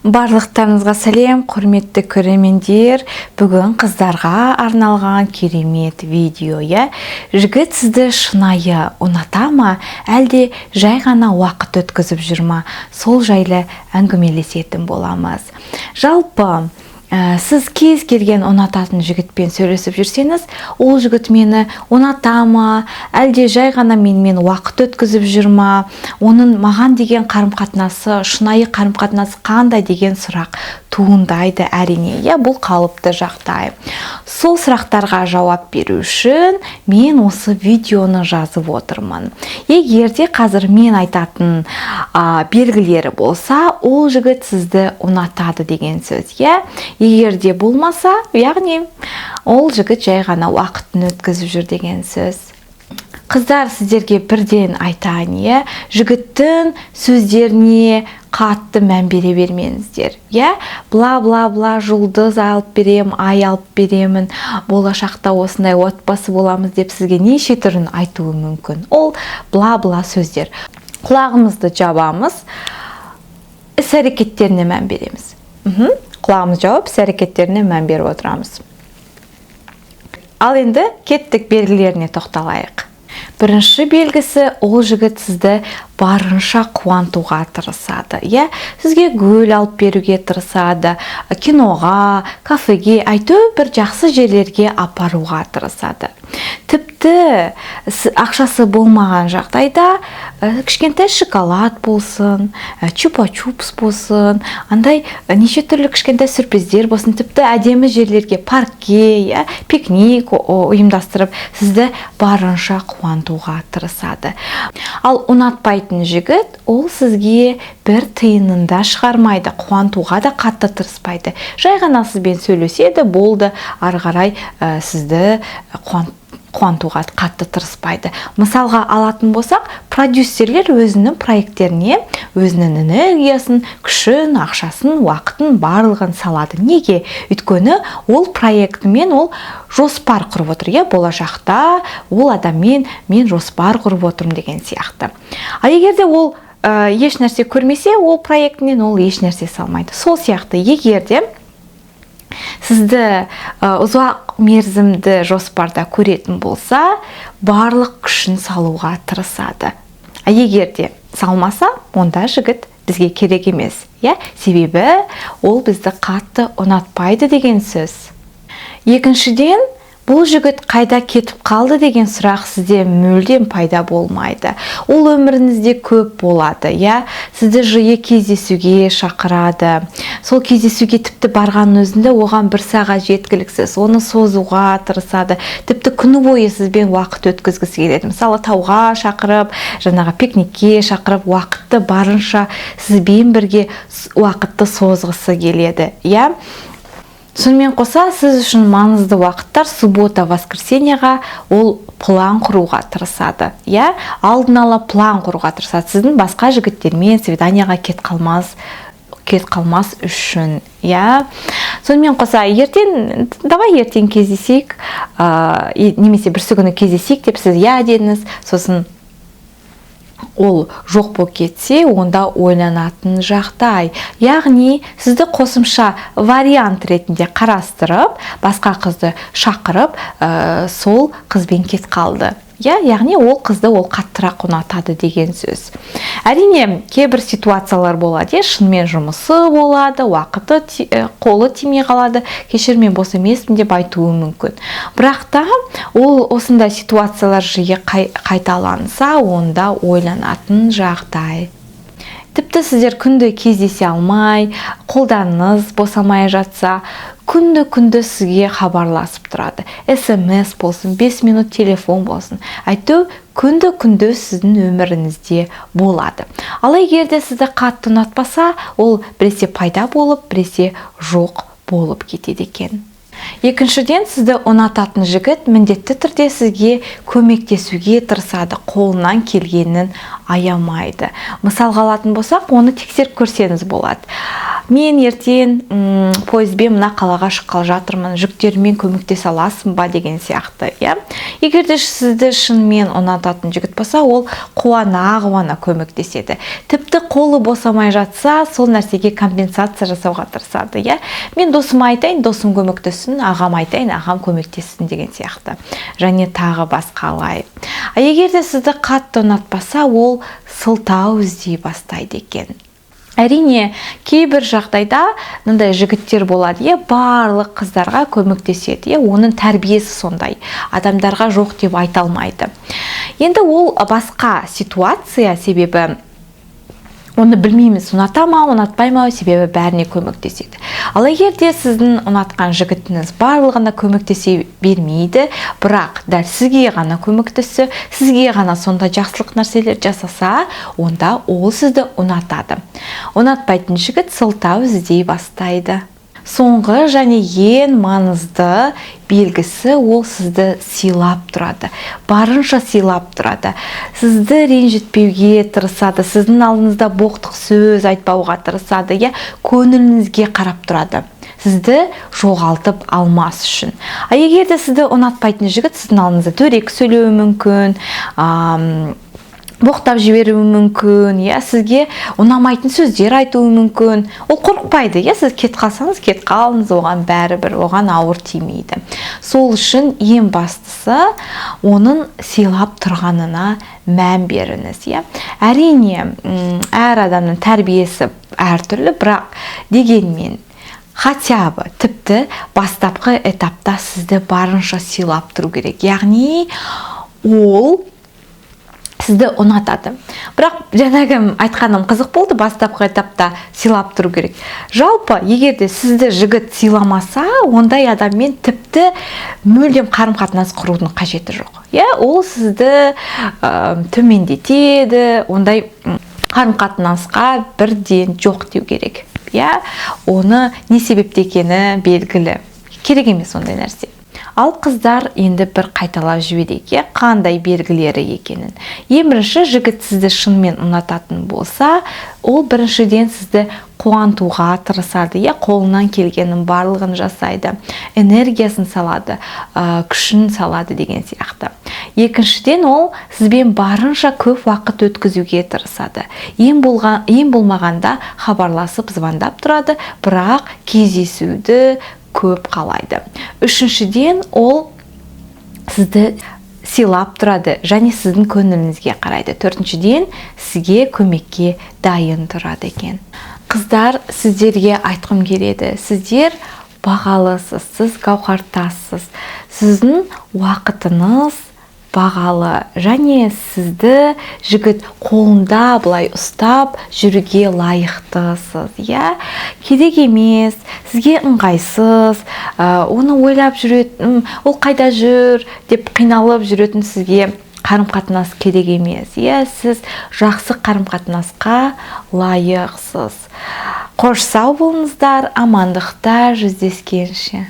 Барлықтарыңызға сәлем, құрметті көрермендер! Бүгін қыздарға арналған керемет видео, иә. Жігіт сізді шынайы ұната ма, әлде жай ғана уақыт өткізіп жүр ма, сол жайлы әңгімелесетін боламыз. Жалпы, сіз кез келген ұнататын жігітпен сөйлесіп жүрсеңіз, ол жігіт мені ұната ма, әлде жай ғана менімен уақыт өткізіп жүр ма, оның маған деген қарым қатынасы, шынайы қарым қатынасы қандай деген сұрақ туындайды, әрине, иә. Бұл қалыпты жағдай. Сол сұрақтарға жауап беру үшін мен осы видеоны жазып отырмын. Егер де қазір мен айтатын белгілері болса, ол жігіт сізді ұнатады деген сөз, иә. Егер де болмаса, яғни ол жігіт жай ғана уақытын өткізіп жүр деген сөз. Қыздар, сіздерге бірден айтайын, иә, жігіттің сөздеріне қатты мән бере бермеңіздер, иә. Бла бла бла, жұлдыз алып берем, ай алып беремін, болашақта осындай отбасы боламыз деп сізге неше түрін айтуы мүмкін. Ол бла бла сөздер. Құлағымызды жабамыз, іс әрекеттеріне мән береміз. Құлағымызды жауып, іс әрекеттеріне мән беріп отырамыз. Ал енді кеттік, белгілеріне тоқталайық. Бірінші белгісі: ол жігіт сізді барынша қуантуға тырысады, иә. Сізге гүл алып беруге тырысады, киноға, кафеге, әйтеуір бір жақсы жерлерге апаруға тырысады. Тіпті ақшасы болмаған жағдайда кішкентай шоколад болсын, чупа чупс болсын, андай неше түрлі кішкентай сюрприздер болсын, тіпті әдемі жерлерге, паркке, иә, пикник ұйымдастырып, сізді барынша қуантуға тырысады. Ал ұнатпайтын жігіт ол сізге бір тиынын да шығармайды, қуантуға да қатты тырыспайды. Жай ғана сізбен сөйлеседі, болды, ары қарай сізді қуантуға қатты тырыспайды. Мысалға алатын болсақ, продюсерлер өзінің проекттеріне өзінің энергиясын, күшін, ақшасын, уақытын, барлығын салады. Неге? Өйткені ол проектімен ол жоспар құрып отыр, иә, болашақта ол адаммен мен жоспар құрып отырмын деген сияқты. Ал егер де ол еш нәрсе көрмесе ол проектінен, ол еш нәрсе салмайды. Сол сияқты, егер де сізді ұзақ мерзімді жоспарда көретін болса, барлық күшін салуға тырысады. А егер де салмаса, онда жігіт бізге керек емес, иә, себебі ол бізді қатты ұнатпайды деген сөз. Екіншіден, бұл жігіт қайда кетіп қалды деген сұрақ сізде мүлдем пайда болмайды. Ол өміріңізде көп болады, иә. Сізді жиі кездесуге шақырады. Сол кездесуге тіпті барғанның өзінде оған бір сағат жеткіліксіз, оны созуға тырысады. Тіпті күні бойы сізбен уақыт өткізгісі келеді. Мысалы, тауға шақырып, жаңағы пикникке шақырып, уақытты барынша сізбен бірге уақытты созғысы келеді, иә. Сонымен қоса, сіз үшін маңызды уақыттар, суббота, воскресеньеға ол план құруға тырысады, иә, алдын ала план құруға тырысады, сіздің басқа жігіттермен свиданияға кетіп қалмас үшін, иә. Сонымен қоса, ертең, давай ертең кездесейік немесе бүрсі күні кездесейік деп, сіз иә дедіңіз, сосын ол жоқ болып кетсе, онда ойланатын жағдай. Яғни сізді қосымша вариант ретінде қарастырып, басқа қызды шақырып, сол қызбен кетіп қалды, иә. Яғни ол қызды ол қаттырақ ұнатады деген сөз. Әрине, кейбір ситуациялар болады, иә, шынымен жұмысы болады, уақыты, қолы тимей қалады, кешір, мен бос емеспін деп айтуы мүмкін. Бірақ та ол осындай ситуациялар жиі қайталанса, онда ойланатын жағдай. Тіпті сіздер күнде кездесе алмай, қолдарыңыз босамай жатса, күнде күнде сізге хабарласып тұрады. СМС болсын, 5 минут телефон болсын, әйтеуір күнде күнде сіздің өміріңізде болады. Ал егер де сізді қатты ұнатпаса, ол біресе пайда болып, біресе жоқ болып кетеді екен. Екіншіден, сізді ұнататын жігіт міндетті түрде сізге көмектесуге тырысады, қолынан келгенін аямайды. Мысалға алатын болсақ, оны тексеріп көрсеңіз болады. Мен ертең пойызбен мына қалаға шыққалы жатырмын, жүктеріммен көмектесе аласың ба деген сияқты, иә. Егер де сізді шынымен ұнататын жігіт болса, ол қуана-қуана көмектеседі. Тіпті қолы босамай жатса, сол нәрсеге компенсация жасауға тырысады, иә. Мен досыма айтайын, досым көмектессін, ағам айтайын, ағам көмектессін деген сияқты. Және тағы басқалай. А егер де сізді қатты ұнатпаса, ол сылтау іздей бастайды екен. Әрине, кейбір жағдайда мындай жігіттер болады, иә, барлық қыздарға көмектеседі, иә, оның тәрбиесі сондай, адамдарға жоқ деп айта алмайды. Енді ол басқа ситуация, себебі оны білмейміз, ұната ма, ұнатпай ма, себебі бәріне көмектеседі. Ал егер де сіздің ұнатқан жігітіңіз барлығына көмектесе бермейді, бірақ дәл сізге ғана көмектессе, сізге ғана сондай жақсылық нәрселер жасаса, онда ол сізді ұнатады. Ұнатпайтын жігіт сылтау іздей бастайды. Соңғы және ең маңызды белгісі: ол сізді сыйлап тұрады, барынша сыйлап тұрады, сізді ренжітпеуге тырысады, сіздің алдыңызда боқтық сөз айтпауға тырысады, иә, көңіліңізге қарап тұрады, сізді жоғалтып алмас үшін. А егер де сізді ұнатпайтын жігіт сіздің алдыңызда дөрекі сөйлеуі мүмкін, боқтап жіберуі мүмкін, иә, сізге ұнамайтын сөздер айтуы мүмкін. Ол қорықпайды, иә, сіз кетіп қалсаңыз, кетіп қалыңыз, оған бәрібір, оған ауыр тимейді. Сол үшін ең бастысы оның сыйлап тұрғанына мән беріңіз, иә. Әрине, әр адамның тәрбиесі әртүрлі, бірақ дегенмен хотя бы тіпті бастапқы этапта сізді барынша сыйлап тұру керек, яғни ол сізді ұнатады. Бірақ жаңағы айтқаным қызық болды: бастапқы этапта сыйлап тұру керек. Жалпы, егер де сізді жігіт сыйламаса, ондай адаммен тіпті мүлдем қарым қатынас құрудың қажеті жоқ, иә. Ол сізді төмендетеді, ондай қарым қатынасқа бірден жоқ деу керек, иә. Оны не себепті екені белгілі, керек емес ондай нәрсе. Ал қыздар, енді бір қайталап жіберейік, иә, қандай белгілері екенін. Ең бірінші, жігіт сізді шынымен ұнататын болса, ол біріншіден сізді қуантуға тырысады, иә, қолынан келгеннің барлығын жасайды, энергиясын салады, күшін салады деген сияқты. Екіншіден, ол сізбен барынша көп уақыт өткізуге тырысады, ең болмағанда хабарласып, звондап тұрады, бірақ кездесуді көп қалайды. Үшіншіден, ол сізді сыйлап тұрады және сіздің көңіліңізге қарайды. Төртіншіден, сізге көмекке дайын тұрады екен. Қыздар, сіздерге айтқым келеді: сіздер бағалысыз, сіз гауһартассыз, сіздің уақытыңыз бағалы және сізді жігіт қолында былай ұстап жүруге лайықтысыз, иә. Керек емес сізге ыңғайсыз, оны ойлап жүретін, ол қайда жүр деп қиналып жүретін сізге қарым қатынас керек емес, иә. Сіз жақсы қарым қатынасқа лайықсыз. Қош, сау болыңыздар, амандықта жүздескенше.